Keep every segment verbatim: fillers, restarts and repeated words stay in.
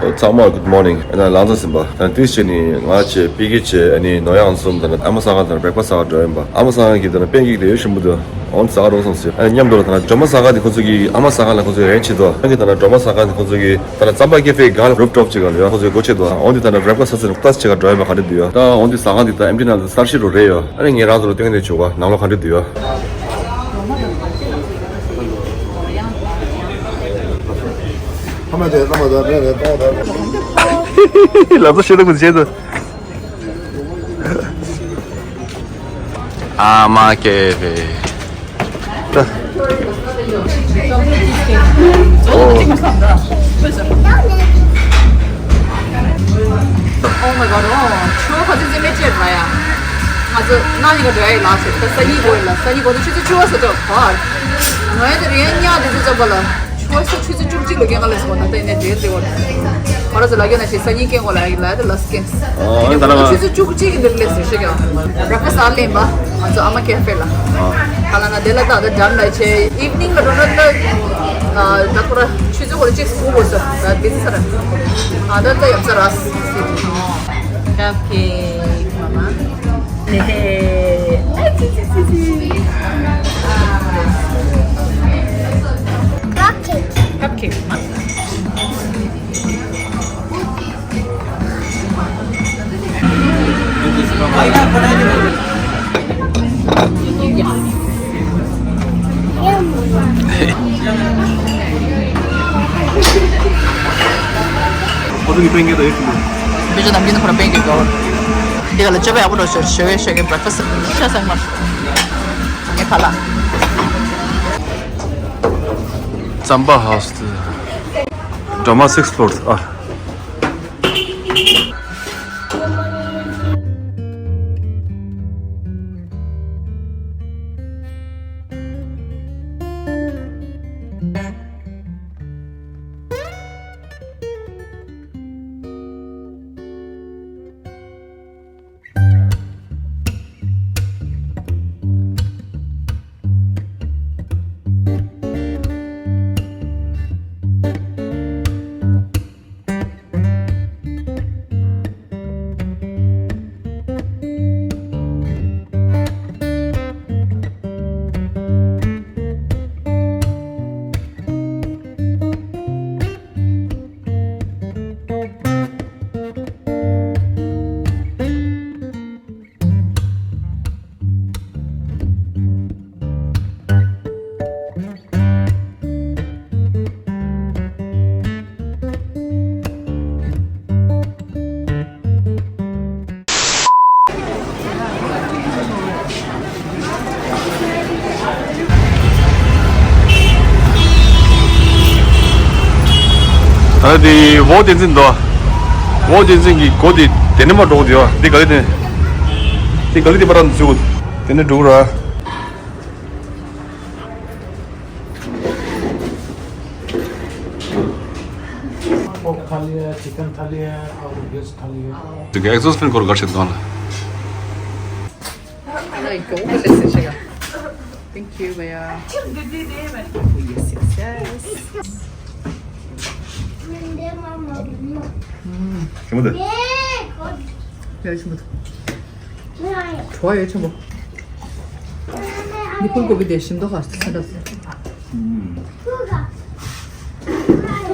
ཚང་མ་good morning། ཨ་ནི་ལང་ཚོ་ཟིན་པ། ད་དུས་ཆེ་ནི་ང་ཆེ་པི་ཀི་ཆེ་ཨ་ནི་ནོ་ཡང་གསུམ་དང་ཨ་མ་ས་ག་དང་breakfast ཟ་ག་འགྲོ་ཡིན་པ། ཨ་མ་ས་ག་གི་དང་པན་ཀེག་དེ་ཡོད་ཤིན་པོ་དུ་འོན་ཟ་ག་རོགས་སམ་ཟེར། ཨ་ནི་མཉམ་དུ་ལ་ད་ན་སྒྲོལ་མ་ས་ག་དེ་ཁོ་ཚོ་གི་ཨ་མ་ས་ག་ལ་ཁོ་ཚོ་རེན་ཆེ་དོ། ཨ་གི་ད་ན་སྒྲོལ་མ་ས་ག་དེ་ཁོ་ཚོ་གི་ད་ན་རྩམ་པ་ཀེ་ཧྥེ་གང་ལ་rooftop ཅིག་ག་ལ་ཡོད། ཁོ་ཚོ་གི་སྒོ་ཆེ་དོ། འོན་ཏེ་ད་ན་breakfast ཟ་ཚེ་ཏ་ཅིག་ག་འགྲོ་ཡིན་པ་ག་འདྲ་འདུག་ཡོད། ད་འོན་ཏེ་ཟ་ག་དེ་ད་empty་ན་ད་གསར་ཤི་རུ་རེད་ཡོད། ཨ་ནི་ངས་རང་ཚོ་ལ་སྟོན་ནས་བྱུག་ག་ནང་ལོགས་ག་འདྲ་འདུག་ཡོད། ལབ་ཚོ་ཤེས་ཐུབ་ཀྱི་བྱེད་དུ། ཨ་མ་ཀེ་ཧྥེ། Oh my god, ཨོ། ཆུ་བོ་ཁ་ཚིག་ཚིག་མེད་ཅེར་ར་ཡ། ང་ཚོ་ན་ནི་ག་འགྲོ་ཡ་ཡི་ལ་ཟེར། ད་སང་ཉིན་གོ་ཡི་ལ། སང་ཉིན་གོ་ད་ཆུ་ཚོད་བཅུ་པ་ཟེར་ཏོ་བར། ང་ཡ་དེ་རེ་ཡ་ཉ་དེ་ཚོ་ཚོ་པ་ལ། ཆུ་ཚོད་ཆུ་ཚོད་བཅུ་གཅིག་ལ་སྐྱེལ་ག་ལས་སོང་། ད་ལྟ་ཡིན་ནའི་འབྲེལ་དེ་བར། ཁོ་ར་ཚོ་ལ་རྒྱ་ན་ཞིག་སང་ཉིན་སྐྱེལ་གོ་ལ་ཡ་ལ་ཡ་དེ་ལ་སྐྱེལ། ཨོ། ཨ་ནི་ད་ལ་ཆུ་ཚོད་བཅུ་གཅིག་གི་འདིར་སླེབས་ཟེར་ཤེས་ཀྱང་། breakfast ཨ་ལེན་པ། ང་ཚོ་ཨ་མ་ཀེ་ཧྥེ་ལ། ཨ། ཁ་ལ་ན་དེ་ལ་ད་ད་འགྲམ་ལ་ཆེ་evening ལ་འགྲོ་ན་ད། ཨ། ད་ཁོ་ར་ཆུ་ཚོད་ཁོ་ར་གཅིག་སྐུ་དགོས་སོ། ད་དེ་ཚོ་ས་ར། ཨ། ད་ད་ཡབ་ས་ར་སི། cupcake mama། ཧེ་ཧེ། ཨ་ཙི་ཙི་ཙི་ཙི། cupcake cupcake མ། ཁོ་ཚོ་གི་པན་ཀེག་དང་ཡོད་ཀྱི་མ། བེ་ཅོ་ནམ་རྒྱུན་ཁོ་ར་པན་ཀེག་དགའ་བོ། འདི་ག་ལ་སྤྱོད་པ་ཡག་པོ་འགྲོ་ཞོ་ཞོ་བའི་ཞོ་གི་breakfast་ཤ་ཚང་མ། ཨེ་ཕ་ལ། རྩམ་པ་ཧའུ་སི་དུ། སྒྲོལ་མ་sixth floor་ཨ། ད་དེ་ཝོ་བསྟན་འཛིན་འདུག་ཝོ་བསྟན་འཛིན་གྱི་སྒོ་དེ་དེ་ནས་མར་འགྲོ་གི་འདུག་འདི་ག་ལེ་དེ། འདི་ག་ལེ་དེ་པར་འཛུལ། དེ་ནས་འགྲོ་གི་ར། Pork थाली है, चिकन थाली है और वेज थाली है। དེ་ག་exhaust fan སྐོར་གར་བྱེད་དང་ལ། Thank you भैया। Yes, yes, yes. ཞིམ་པོ་འདུག་ཡ་ཞིམ་པོ་འདུག་བྲོ་བ་ཡོད་ཆེན་པོ། འདི་ཕུལ་ཀོ་བི་དེ་ཞིམ་མདོག་ཁ་ས་འདྲ།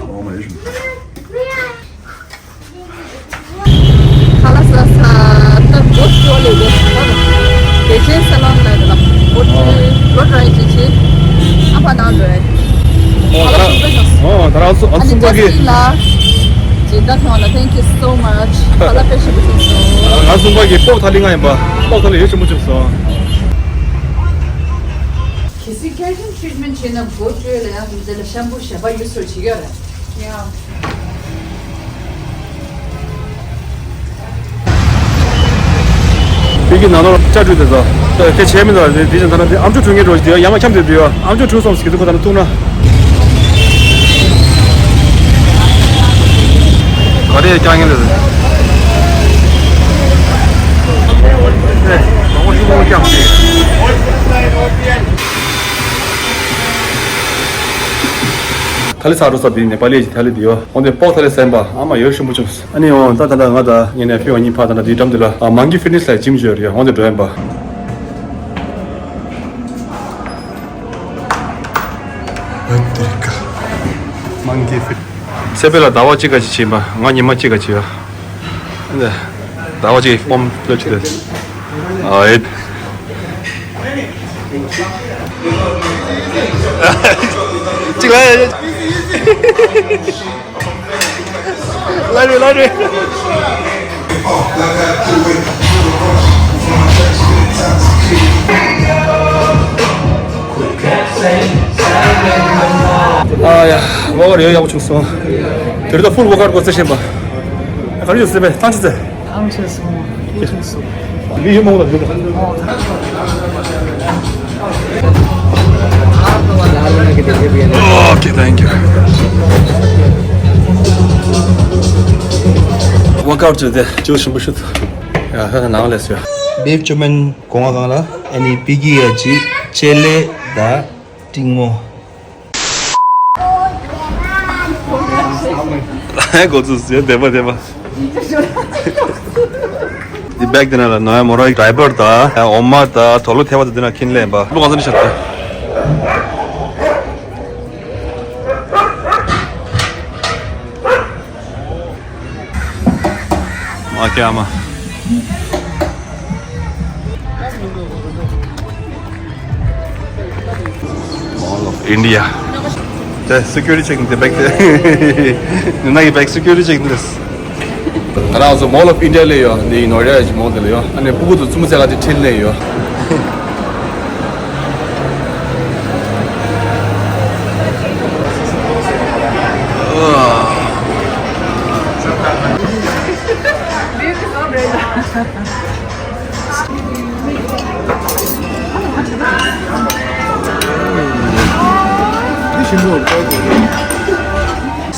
ཨོ་མ་ཡོད་ཞིམ། ཁ་ལག་ཟ་ས་ད་འགོ་ཤོ་ལེ་ལེ། དེ་ཆེན་ས་ལོན་ལ་ལ་འགོ་ཤོ་ལོ་ཏྲའི་ཅི་ཆི་ཨ་ཕ་ནང་ལོས། ཨོ་ད་ར། ཨོ་ད་ར་ཨ་སུ་ཨ་སུ་པ་གི། སྦྱིན་བདག་ཁྱོད་ལ་thank you so much། ཁ་ལག་དཔེ་ཞིམ་པོ་བྱུང་སོང་། ང་གསུམ་པ་གི་སྤོག་ཐ་ལི་ང་ཡིན་པ། སྤོག་ཐ་ལི་ཡོད་ཆེན་པོ་བྱུང་སོང་། གལ་སྲིད་keratin treatment་བྱས་ན་མགོ་བཅོས་ལ་ཡང་མི་ཚེ་ལ་ཤམ་པུ་གཞན་པ་ཡུ་སུ་བྱེད་ཀྱི་ཡོད་རེད། ཡང་། པི་ཀི་ནང་ལོགས་ལ་ཅ་ཀྲུ་དེ་ཚོ་དེ་བྱས་མི་འདུག་དེ་བཞིན་ད་ནི་དེ་ཨམ་ཅོག་འཁྲུད་མཁན་འགྲོ་ཞིག་དེ་ཡང་མ་འཁྱམས་དེ་དུས་ཨམ་ཅོག་འཁྲུད་སོང་ཟེར་གི་འདུག་ཁོ་ད་ནི་ཐུག་ན། ག་རེ་རྐྱང་ངན་རེད། ཨེ། མང་པོ་ཤུགས་མང་པོ་རྐྱང་ཞིག་ཐ་ལི་ཚར་འགྲོ་ས་དེ་ནེ་པ་ལི་ཡི་ཐ་ལི་དེ་ཡོད། འོན་ཏེ་པོག་ཐ་ལི་ཟན་པ་ཨ་མ་ཡོད་ཤུ་མུ་ཆུང་། ཨ་ནི་འོ་ད་ད་ད་ང་ད་ངེད་ནས་ཕི་བ་གཉིས་ཕ་ད་ད་དེའི་འགྲམ་དེ་ལ་མང་གི་ཕི་ཊི་ནེ་སི་ལ་ཇིམ་ཅིག་ཡོད་རེད། འོན་ཏེ་འགྲོ་ཡིན་པ། མང་གི་ཕི་ཊི། སེ་པེ་ལ་ཟླ་བ་གཅིག་ག་ཅིག་བྱེད་པ་ང་ཉི་མ་གཅིག་ག་བྱེད་ཡ། ཟླ་བ་གཅིག་ཕོམ་ལོ་ཆུ་དེ། ཨ་ཨེ། གཅིག་ལ། ལ་རེ་ལ་རེ། ཨ་ཡ། ཝོག་ཨའུཊ་ཡག་པོ་བྱུང་སོང་། དེ་རིང་ད་ཕུལ་ཝོག་ཨའུཊ་དགོས་ཚེ་ཤེས་པ། ག་རེ་ཡོད་ཟེར་བས་ཐང་ཆད་ཚེ། ཨང་ཆེ་སོང་། ཨང་ཆེ་སོང་། མི་ཡོད་མང་ལ་འགྲོ། Okay, thank you. ཝོག་ཨའུཊ་བྱས་ཏེ་ཅིའུ་ཞིམ་པོ་ཞིག་ཡ་ཧ་ནང་ལས་སུ་ཡ། བེབ་ཅོ་མན་གོང་ང་གང་ལ་ཨ་ནི་པི་ཀི་ཡ་ཅི་ཅེ་ལེ་ད་ཏིང་མོ། གོ་ཚུལ་ཟེར་བདེ་པ་བདེ་པ། འདི་བེག་འདི་ནང་ལ་ནོ་ཡ་མོ་ར་ཌའི་པར་དང་འོ་མ་དང་དུག་ལོག་ཐེབས་པ་དང་འདི་ནང་འཁྱེར་སླེབས་པ་ལོ་གང་ས་ནས་ཤར་ཏེ། མ་ཁྱེད་ཨ་མ། Mall of India. དེ་སི་ཀུ་རི་ཊི་ཅེག་དེ་བེག་དེ། ནུ་ན་གི་བེག་སི་ཀུ་རི་ཊི་ཅེག་དེ། ང་རང་ཚོ་Mall of India ལ་ཡོད། འདི་ནོ་ཡ་ཡི་མོལ་དེ་ལ་ཡོད། ཨ་ནི་ཕྲུ་གུ་ཚོ་རྩེད་མོ་རྩེ་ག་དེ་ཁྲིད་ལ་ཡོད།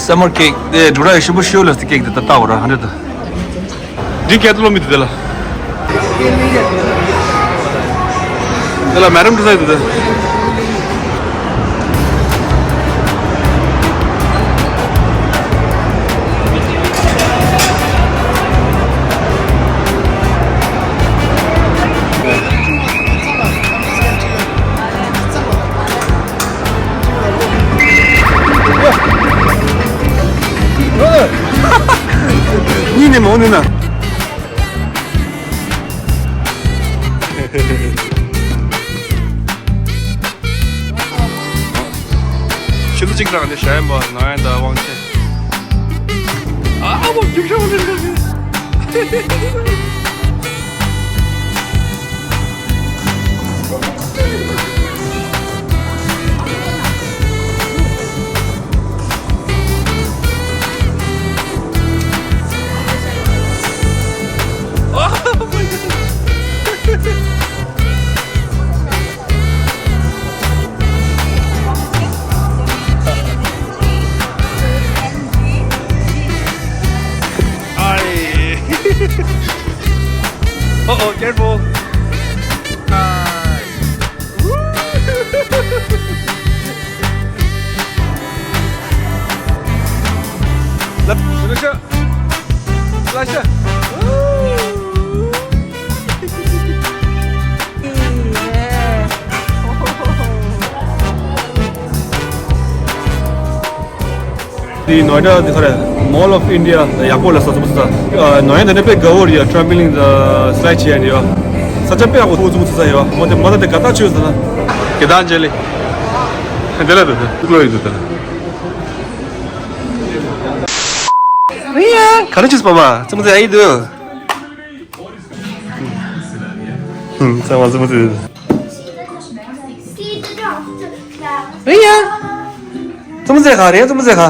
Summer cake དེ་འབྲུ་ར་ཡི་ཞིམ་པོ་ཤོས་ལ་སི་ཀེག་དེ་ད་ལྟ་བ་ར་ཧ་འདྲ་ད། འདི་སྐད་དུ་ལོ་མི་འདུག་དེ་ལ། དེ་ལ་མེ་ཌམ་འགྲོ་ས་ཡོད་དེ། གཉིས་ནས་མོ་ནི་ན། ཆུ་ཚོད་གཅིག་གྲངས་ནས་ཞལ་མ་ནང་ཡང་ད་དབང་ཆེ། ཨ་མོ་རྒྱུག་ཤོག་ལེན་གི། Aye. Uh-oh, careful. Aye. Woo. Left, finish up. Flash up. Woo. འདི་ནོ་ཡ་ཌ་འདི་ག་རེ། Mall of India ཡག་པོ་ལ་ས་ཚོ་ས། ནོ་ཡ་ཌ་ནས་དཔེ་དགའ་བོ་རེད་ཡ། ཊེམ་པོ་ལིན་དང་སི་ལའི་ཌི་བྱེད་ཡ་རེད་ཡ། ས་ཆ་དཔེ་ཡག་པོ་ཚོ་ཚོ་ས་ཡ། མོ་དེ་མ་ད་དེ་ག་ད་ཆོས་ཟ་ན། དགེ་དང་འཇལ་ལི། དེ་ལ་དེ་དེ་ཀློ་ཡི་དུ་དེ་ལ། ཨི་ཡ། ག་རེ་ཆུ་སྤོ་བ་ཙི་མོ་ཟེ་ཨ་ཡི་དུ། ཙི་མོ་ཙི་མོ་ཟེ། རེད་ཡ། ཙི་མོ་ཟེ་ག་རེད་ཡ། ཙི་མོ་ཟེ་ག་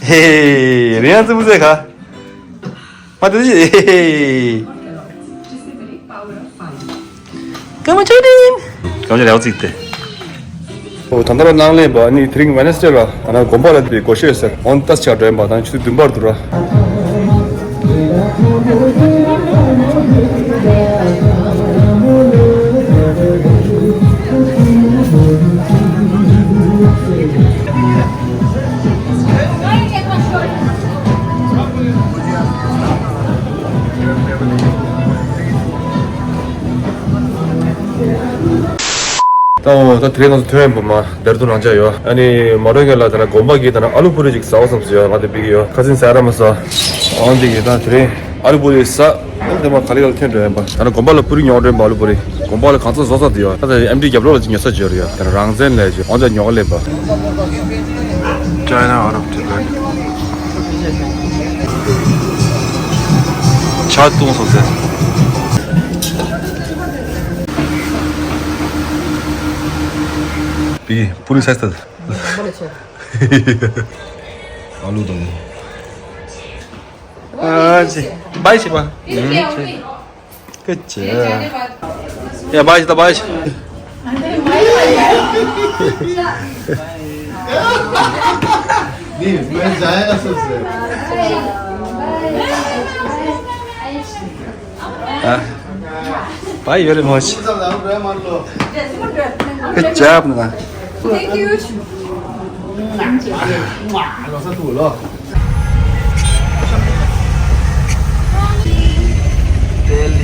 ཧེ། རེད་ཡ། ཙི་མོ་ཟེ་ག་མ་དེ་ཧེ། ཀ་མ་ཆོས་དྲིན། ཀ་མ་ཆོས་རེ་བ་ཙིག་སྟེ། ཨོ་ད་ལྟ་ར་ནང་ལེན་པ་ནི་དེ་རིང་ཝེ་ནེ་སི་ཌེ་ར། ད་ནང་དགོན་པ་ལ་དེ་སྒོ་ཤོད་ཟེར། འོན་ཏ་ཆ་འགྲོ་ཡིན་པ་དང་ཆུ་ཚོད་བདུན་པར་འདུག་ར། ད་འོ་ད་དེ་རིང་ང་ཚོ་ཐོན་ཡོད་པ་མ་དེར་དུ་རང་ཅག་ཡོད། ཨ་ནི་མ་རོ་ངེ་ལ་ད་ན་དགོན་པ་གི་ད་ན་ཨ་ལུ་པུ་རི་ཅིག་ཟ་བ་བསམ་སོང་ཡོད། ང་དེ་པི་གི་ཡོད། ཁ་སིན་ཟ་ར་མ་ཟ། འོ་འདི་གི་ད་དེ་རིང་ཨ་ལུ་པུ་རི་ཟ། ཨ་དེ་མ་ག་ལེ་ག་ལེ་ཐོན་འགྲོ་ཡོད་པ། ད་ན་དགོན་པ་ལ་པུ་རི་ཉོ་འགྲོ་ཡོད་པ། ཨ་ལུ་པུ་རི་དགོན་པ་ལ་གང་ཚ་བཟོ་ས་དེ་ཡོད། ད་ད་ཨེམ་ཌི་རྒྱབ་ལོགས་ལ་ཅིག་ཉོ་ས་ཅིག་ཡོད་རེད་ཡ། ད་ན་རང་བཙན་ལས་ཅིག་འོ་འདི་ཉོ་ག་ལེ་པ། China out of Tibet. ཇ་བཏུང་སོང་ཟེར། པི་པུ་རི་སའི་ཟ། ཨ་ལུ་དང་། ཨ་ཅི། བའི་ཤི་པ། ཀི་ཅི། ཡ་བའི་ཤི་ད་བའི་ཤི། ཨ། བའི་ཤི་ཡོད་རེད་མོ་ཤི། Good job, Nana. Thank you.